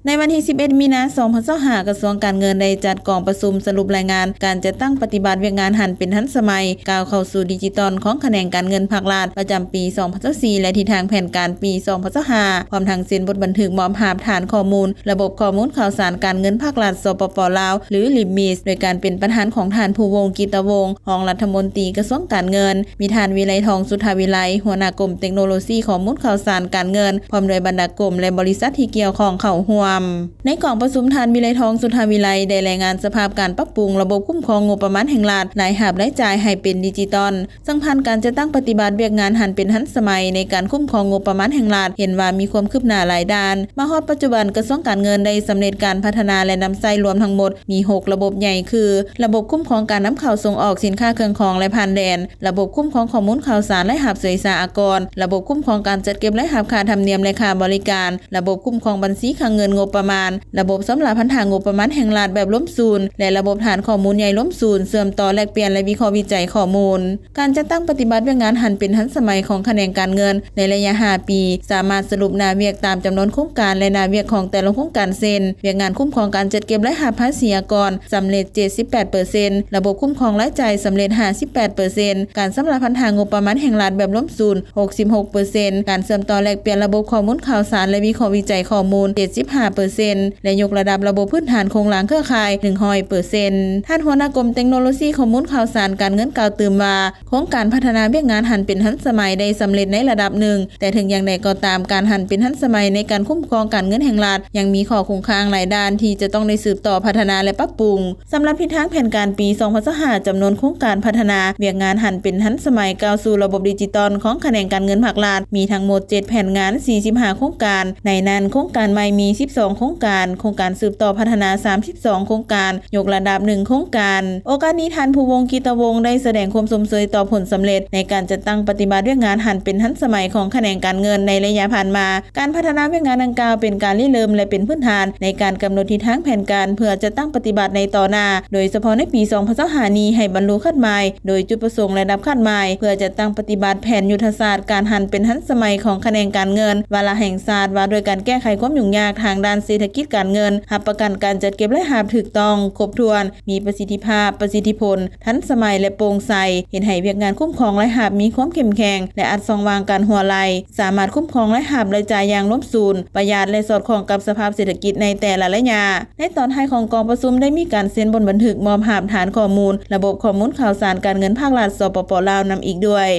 ໃນວັນທີສິບເອັດ ມີນາ ສອງພັນຊາວຫ້າ ກະຊວງການເງິນໄດ້ຈັດກອງປະຊຸມສະຫຼຸບລາຍງານການຈັດຕັ້ງປະຕິບັດວຽກງານຫັນເປັນທັນສະໄໝ ກ້າວເຂົ້າສູ່ດິຈິຕອນຂອງຂະແໜງການເງິນພາກລັດ ປະຈຳປີສອງພັນຊາວສີ່ ແລະ ທິດທາງແຜນການປີສອງພັນຊາວຫ້າ ພ້ອມທັງເຊັນບົດບັນທຶກມອບຮາກຖານຂໍ້ມູນລະບົບຂໍ້ມູນຂ່າວສານການເງິນພາກລັດ ສປປ ລາວ ຫຼື RIMS ໂດຍການເປັນປະທານຂອງທ່ານ ພູວົງ ກິດຕະວົງ ຮອງລັດຖະມົນຕີກະຊວງການເງິນ, ມີທ່ານ ວິໄລທອງ ສຸທາວິໄລ ຫົວໜ້າກົມເຕັກໂນໂລຊີຂໍ້ມູນຂ່າວສານການເງິນ ພ້ອມດ້ວຍບັນດາກົມ ແລະ ບໍລິສັດທີ່ກ່ຽວຂ້ອງເຂົ້າຮ່ວມ. ໃນກອງປະຊຸມ ທ່ານ ວິໄລທອງ ສຸທາວິໄລ ໄດ້ລາຍງານສະພາບການປັບປຸງລະບົບຄຸ້ມຄອງງົບປະມານແຫ່ງລັດ, ລາຍຮັບລາຍຈ່າຍໃຫ້ເປັນດິຈິຕອນ, ເຊິ່ງຜ່ານການຈັດຕັ້ງປະຕິບັດວຽກງານຫັນເປັນທັນສະໄໝໃນການຄຸ້ມຄອງງົບປະມານແຫ່ງລັດ ເຫັນວ່າມີຄວາມຄືບໜ້າຫຼາຍດ້ານ. ມາຮອດປັດຈຸບັນ, ກະຊວງການເງິນໄດ້ສຳເລັດການພັດທະນາ ແລະ ນຳໃຊ້ລວມທັງໝົດມີຫົກລະບົບໃຫຍ່ຄື ລະບົບຄຸ້ມຄອງການນຳເຂົ້າສົ່ງອອກສິນຄ້າເຄື່ອງຂອງ ແລະ ຜ່ານແດນ, ລະບົບຄຸ້ມຄອງຂໍ້ມູນຂ່າວສານລາຍຮັບສ່ວຍສາອາກອນ, ລະບົບຄຸ້ມຄອງການຈັດເກັບລາຍຮັບຄ່າທຳນຽມ ແລະ ຄ່າບໍລິການ, ລະບົບຄຸ້ມຄອງບັນຊີຄັງເງິນງົບປະມານ, ລະບົບຊຳລະພັນທະງົບປະມານແຫ່ງລັດແບບລວມສູນ ແລະ ລະບົບຖານຂໍ້ມູນໃຫຍ່ລວມສູນ ເຊື່ອມຕໍ່ແລກປ່ຽນ ແລະ ວິເຄາະວິໄຈຂໍ້ມູນ. ການຈັດຕັ້ງປະຕິບັດວຽກງານຫັນເປັນທັນສະໄໝຂອງຂະແໜງການເງິນໃນໄລຍະຫ້າປີ ສາມາດສະຫຼຸບໜ້າວຽກຕາມຈຳນວນໂຄງການ ແລະ ໜ້າວຽກຂອງແຕ່ລະໂຄງການ ເຊັ່ນ: ວຽກງານຄຸ້ມຄອງການຈັດເກັບລາຍຮັບພາສີອາກອນ ສຳເລັດເຈັດສິບແປດເປີເຊັນ, ລະບົບຄຸ້ມຄອງລາຍຈ່າຍສຳເລັດຫ້າສິບແປດເປີເຊັນ, ການຊຳລະພັນທະງົບປະມານແຫ່ງລັດແບບລວມສູນ ຫົກສິບຫົກເປີເຊັນ, ການເຊື່ອມຕໍ່ແລກປ່ຽນລະບົບຂໍ້ມູນຂ່າວສານ ແລະ ວິເຄາະວິໄຈຂໍ້ມູນ ເຈັດສິບຫ້າເປີເຊັນ ແລະ ຍົກລະດັບລະບົບພື້ນຖານໂຄງລ່າງເຄືອຂ່າຍ ໜຶ່ງຮ້ອຍເປີເຊັນ. ທ່ານຫົວໜ້າກົມເຕັກໂນໂລຊີຂໍ້ມູນຂ່າວສານການເງິນກ່າວຕື່ມວ່າ ໂຄງການພັດທະນາວຽກງານຫັນເປັນທັນສະໄໝໄດ້ສຳເລັດໃນລະດັບໜຶ່ງ, ແຕ່ເຖິງຢ່າງໃດກໍຕາມ, ການຫັນເປັນທັນສະໄໝໃນການຄຸ້ມຄອງການເງິນແຫ່ງລັດ ຍັງມີຂໍ້ຄົງຄ້າງຫຼາຍດ້ານທີ່ຈະຕ້ອງໄດ້ສືບຕໍ່ພັດທະນາ ແລະ ປັບປຸງ. ສຳລັບທິດທາງແຜນການປີສອງພັນຊາວຫ້າ ຈຳນວນໂຄງການພັດທະນາວຽກງານຫັນເປັນທັນສະໄໝກ້າວສູ່ລະບົບດິຈິຕອນຂອງຂະແໜງການເງິນພາກລັດ ມີທັງໝົດເຈັດແຜນງານ ສີ່ສິບຫ້າໂຄງການ. ໃນນັ້ນ, ໂຄງການໃໝ່ມີສິບສອງໂຄງການ, ໂຄງການສືບຕໍ່ພັດທະນາ ສາມສິບສອງໂຄງການ, ຍົກລະດັບໜຶ່ງໂຄງການ. ໂອກາດນີ້, ທ່ານ ພູວົງ ກິດຕະວົງ ໄດ້ສະແດງຄວາມຊົມເຊີຍຕໍ່ຜົນສຳເລັດໃນການຈັດຕັ້ງປະຕິບັດວຽກງານຫັນເປັນທັນສະໄໝຂອງຂະແໜງການເງິນໃນໄລຍະຜ່ານມາ. ການພັດທະນາວຽກງານດັ່ງກ່າວເປັນການລິເລີ່ມ ແລະ ເປັນພື້ນຖານໃນການກຳນົດທິດທາງແຜນການເພື່ອຈັດຕັ້ງປະຕິບັດໃນຕໍ່ໜ້າ, ໂດຍສະເພາະໃນປີສອງພັນຊາວຫ້ານີ້ໃຫ້ບັນລຸຄາດໝາຍໂດຍຈຸດປະສົງ ແລະ ດັບຄາດໝາຍ ເພື່ອຈັດຕັ້ງປະຕິບັດແຜນຍຸດທະສາດການຫັນເປັນທັນສະໄໝຂອງຂະແໜງການເງິນ, ວາລະແຫ່ງຊາດວ່າດ້ວຍການແກ້ໄຂຄວາມຫຍຸ້ງຍາກທາງດ້ານເສດຖະກິດການເງິນ, ຮັບປະກັນການຈັດເກັບລາຍຮັບຖືກຕ້ອງ, ຄົບຖ້ວນ, ມີປະສິດທິພາບ, ປະສິດທິຜົນ, ທັນສະໄໝ ແລະ ໂປ່ງໃສ, ເຮັດໃຫ້ວຽກງານຄຸ້ມຄອງລາຍຮັບມີຄວາມເຂັ້ມແຂງ ແລະ ອັດຊ່ອງວ່າງການຮົ່ວໄຫຼ, ສາມາດຄຸ້ມຄອງລາຍຮັບລາຍຈ່າຍຢ່າງລວມສູນ, ປະຢັດ ແລະ ສອດຄ່ອງກັບສະພາບເສດຖະກິດໃນແຕ່ລະໄລຍະ. ໃນຕອນທ້າຍຂອງກອງປະຊຸມໄດ້ມີການເຊັນບົດບັນທຶກມອບຮາກຖານຂໍ້ມູນລະບົບຂໍ້ມູນຂ່າວສານການເງິນພາກລັດ ສປປ ລາວ ນຳອີກດ້ວຍ.